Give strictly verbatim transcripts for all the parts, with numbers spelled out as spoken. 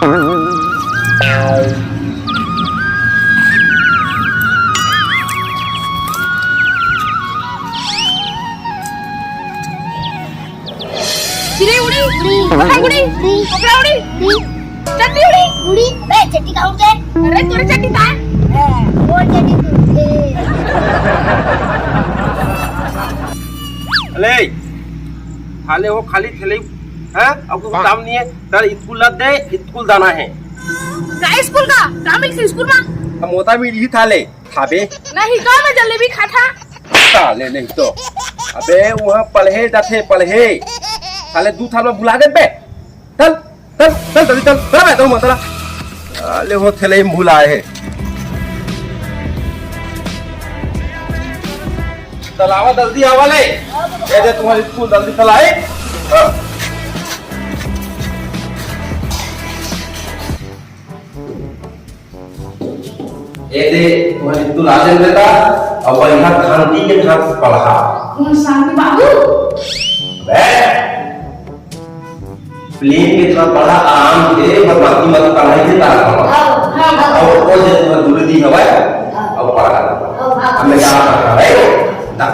चिरई उड़ी, उड़ी। पतंग उड़ी, उड़ी। कोकरा उड़ी, उड़ी। चड्डी उड़ी, उड़ी। बे, चड्डी कहूँ के? अरे, तोरे चड्डी का? हाँ, वो चड्डी तू, ए। अले, खाले हो खाली थैले, हाँ? अब कुछ काम नहीं है। चल, स्कूल लद दे, स्कूल जाना है। का स्कूल का? का मिलथे स्कूल मा? हम मोता मिल ही था ले। खाबे? नहीं, का मैं जलेबी खाता? साले नहीं तो। अबे, वहाँ पलहे जाथे, पलहे। साले दू थाल में भुला गए बे। चल, चल, चल, जल्दी चल। चल बे, चल, चल। साले हो थैले में भुलाए है। चल आवा, जल्दी आवा ले। ए दे, तुम्हारी स्कूल जल्दी चलाए। हाँ। ए दे, तुम्हारी स्कूल आ जाए बेटा, अब बढ़िया शांति के साथ पढ़ा। कौन शांति बाबू? बे, प्लेन के साथ पढ़ा, आराम से, बदमाशी मत, पढ़ाई से तारा पढ़ा। हाँ, हाँ, हाँ। और वो जैसे तुम्हारी दूल्हे दी हवा है, हाँ। अब पढ़ा। हाँ, हाँ। अब मैं क्या पढ़ा रहा है? दा।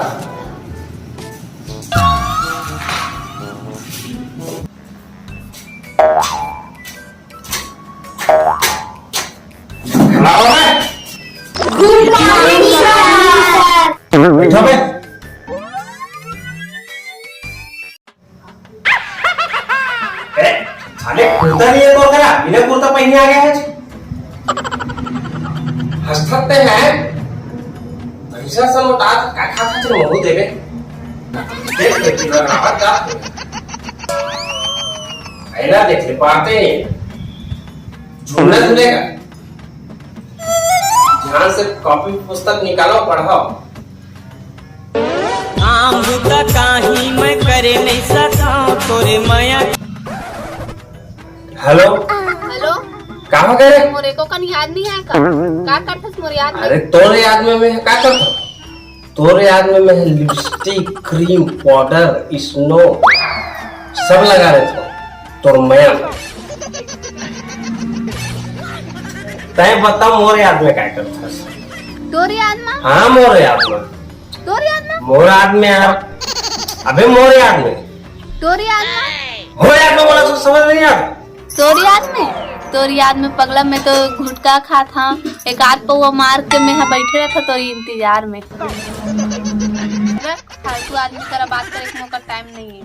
खड़ा हो बे। गुड मॉर्निंग सर। बैठो बे। ए, साले कुर्ता नहीं है तो करा, बिना कुर्ता पहने आ गया है। हंसते हैं। पैसा से लौटा का खाता चलो वो देवे। देख ले, पूरा रावत का। पहला देख ले, पाते हैं। झूलना झूलेगा। ध्यान से कॉपी पुस्तक निकालो, पढ़ो। काम बुता काही मैं करे नहीं सकता तोरे मया। हेलो। हेलो। का हो गए रे? मोर एको कन याद नहीं है का? का करथस मोर याद में? अरे तोर याद में मैं का करता? तोर याद में मैं लिपस्टिक, क्रीम, पाउडर, स्नो सब लगा रहे थे तोर मया में। तय बता मोर याद में का करथस? तोर याद में? हाँ, मोर याद में। तोर याद में? मोर याद में यार। अबे मोर याद में। तोर याद में? हो याद में बोला तो समझ नहीं यार। तोर याद में? तोर याद में पगला, मैं तो गुटखा खात हाँ, एक आध पौवा मार के मैं हा बैठे रहता तोरी इंतजार में। रख, फालतू आदमी करा बात करे के मोकर टाइम नहीं है।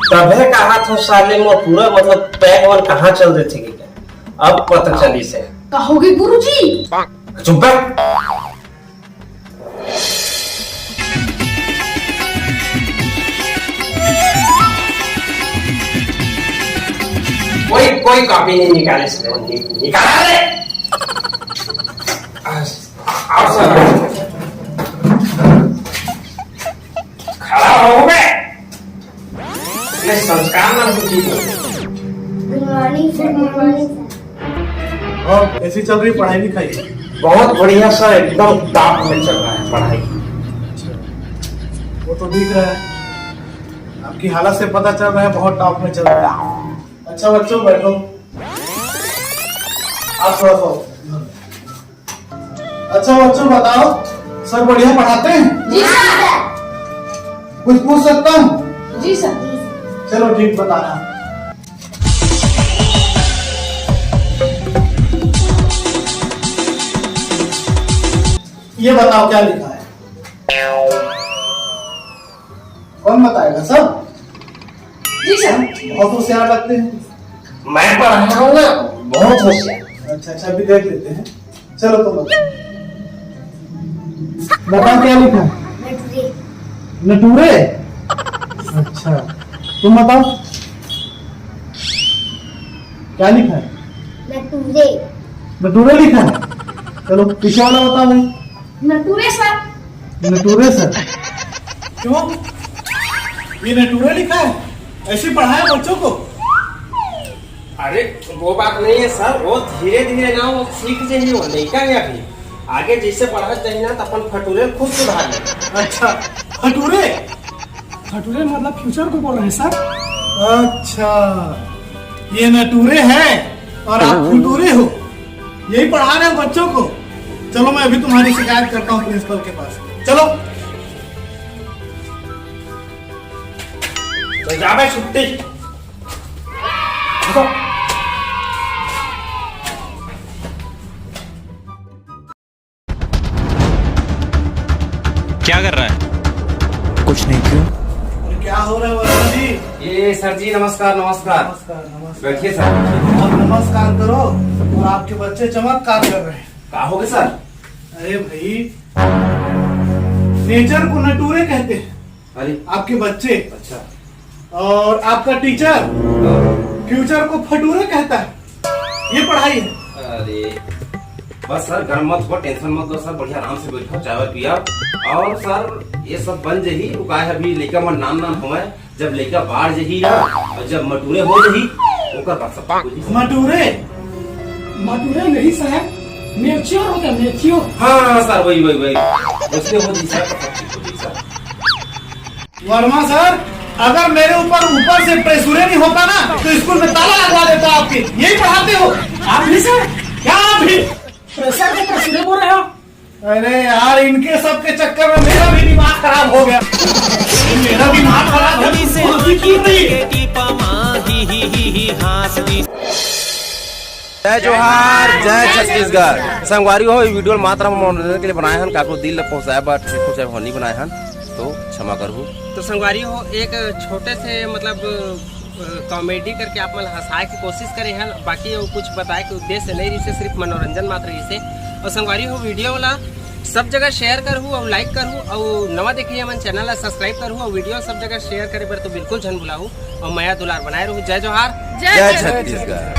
तबे कहा था साले, मोर पूरा मतलब पैक वन कहाँ चल देथे के क्या? अब पता चली से। कहोगे गुरुजी? चुप कर। कोई, कोई कॉपी नहीं निकाले इसने, वो नि-, निकाला रे। आओ सर, खड़ा हो बे। अपने संस्कार नाम की चीज। गुड मॉर्निंग सर। गुड मॉर्निंग सर। और कैसी चल रही पढ़ाई लिखाई? बहुत बढ़िया सर, एकदम टॉप में चल रहा है पढ़ाई। वो तो दिख रहा है, आपकी हालत से पता चल रहा है बहुत टॉप में चल रहा है। अच्छा बच्चों, बैठो। आप थोड़ा सा अच्छा बच्चों, बताओ, सर बढ़िया पढ़ाते हैं? जी सर। कुछ पूछ सकता हूँ? जी सर। चलो ठीक, बताना। ये बताओ क्या लिखा है? कौन बताएगा सर? जी सर। बहुत होशियार लगते हैं। मैं पढ़ा रहा हूँ ना, बहुत होशियार। अच्छा अच्छा, अभी देख लेते हैं। चलो तुम बताओ। बताओ क्या लिखा है? नटूरे। नटूरे? अच्छा, तुम बताओ क्या लिखा है? नटूरे। नटूरे लिखा है? चलो पीछे वाला बताओ भाई। नटूरे सर। नटूरे सर। क्यों, ये नटूरे लिखा है? ऐसे पढ़ाया बच्चों को? अरे वो बात नहीं है सर, वो धीरे धीरे ना वो सीख जाएंगे, वो लइका है अभी। आगे जैसे पढ़त जाए ना तो अपन फटूरे खुद सुधार ले। अच्छा, फटूरे? फटूरे मतलब फ्यूचर को बोल रहे हैं सर। अच्छा, ये नटूरे हैं और आप फुटूरे हो, यही पढ़ा रहे हो बच्चों को। चलो, मैं अभी तुम्हारी शिकायत करता हूँ प्रिंसिपल के पास। चलो। तो जा बे, छुट्टी। क्या कर रहा है? कुछ नहीं, क्यों? अरे, क्या हो रहा है वर्मा जी? ये सर जी, नमस्कार। नमस्कार। नमस्कार, नमस्कार। बैठिए सर। आप नमस्कार करो और आपके बच्चे चमत्कार कर रहे हैं। का हो गया सर? अरे भाई, नेचर को नटूरे कहते हैं। अरे। आपके बच्चे। अच्छा। और आपका टीचर फ्यूचर को फटूरे कहता है। ये पढ़ाई है। अरे बस सर, गर्म मत हो, टेंशन मत लो सर, बढ़िया आराम से बैठो, चाय वाय पिया। और सर, ये सब बन जही, वो का है, अभी लइका मन नान नान हवय, जब लइका बाढ़ जही ना, और जब मटूरे हो जही, ओकर बाद सब कुछ हो जही। मटूरे? मटूरे नहीं सर, मेच्योर होता है, मेच्योर। हाँ, हाँ, सर, वही, वही, वही। उसके हो जही सर, सब ठीक हो जही सर। वर्मा सर, अगर मेरे ऊपर ऊपर से प्रेशुरे नहीं होता ना, तो स्कूल में ताला लगवा देता आपके। यही पढ़ाते हो? आप भी सर? क्या आप भी? प्रेशर के प्रेशुरे बोल रहे हो? अरे यार, इनके सब के चक्कर में मेरा भी दिमाग खराब हो गया। मेरा दिमाग खराब है, तुमसे गलती की नहीं। जय जोहार, जय छत्तीसगढ़। संगवारी हो, ये वीडियो मात्र हम मनोरंजन के लिए बनाए हन, काकरो दिल ल पहुंचाए बर, ठेस पहुंचाए बर नहीं बनाए हन, तो क्षमा करहू। तो संगवारी हो, एक छोटे से मतलब, अ, कॉमेडी करके आप मन ल हंसाए के कोशिश करे हन, बाकी वो कुछ बताए के उद्देश्य नहीं रहिसे, सिर्फ मनोरंजन मात्र रहिसे। और संगवारी हो, वीडियो ला सब जगह शेयर करहू और लाइक करहू और नवा देखिए हमन चैनल ला सब्सक्राइब करहू और वीडियो सब जगह शेयर करे बर तो बिल्कुल झन भुलाहू और मया दुलार बनाए रहू। जय जोहार। जय छत्तीसगढ़।